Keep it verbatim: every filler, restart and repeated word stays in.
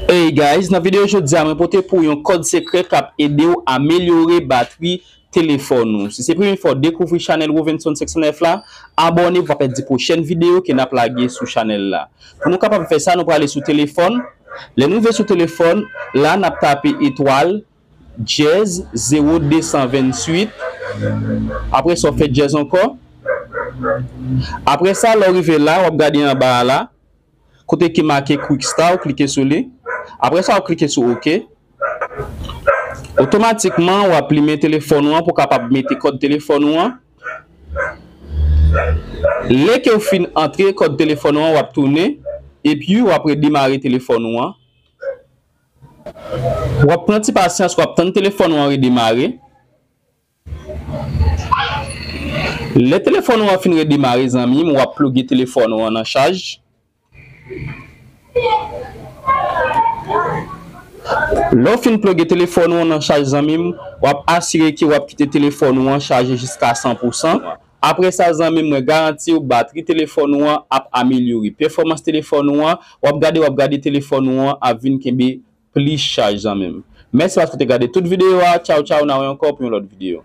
Hey guys, nan videyo jodi a, mwen pote pou yon kòd sekrè k ap ede w amelyore batri telefòn ou. Si se premye fwa w dekouvri chanèl Rovenson senk san nèf la, abòne pou w pa pèdi pwochèn videyo ke n ap lage sou chanèl la. Pou nou kapab fè sa, nou prale sou telefòn. Lè nou rive sou telefòn, la n ap tape etwal, dyèz, zewo de san venntuit. Apre sa, w fè dyèz ankò. Apre sa, lè w rive la, w ap gade anba a la. Kote ki make Quick Start, w klike sou li. Apre sa, w klike sou OK. Otomatikman, w ap limen telefòn ou an pou w kapab mete kòd telefòn ou an. Lè ke w fin antre kòd telefòn ou an, w ap tounen, epi w ap redemare telefòn ou an. W ap pran ti pasyans, w ap tann telefòn ou an redemare. Lè telefòn ou an fin redemare, zanmi m, w ap ploge telefòn ou an nan chaj. Lè w fin ploge telefòn ou an nan chaj, zanmi m, w ap asire ke w ap kite telefòn ou an chaje jiska san pou san. Apre sa, zanmi m, mwen garanti w, batri telefòn ou an ap amelyore. Pèfòmans telefòn ou an, w ap gade, w ap gade telefòn ou an ap vin kenbe plis chaj, zanmi m. Mèsi paske w te gade tout videyo a. Tchaw, tchaw, n a wè ankò pou yon lòt videyo.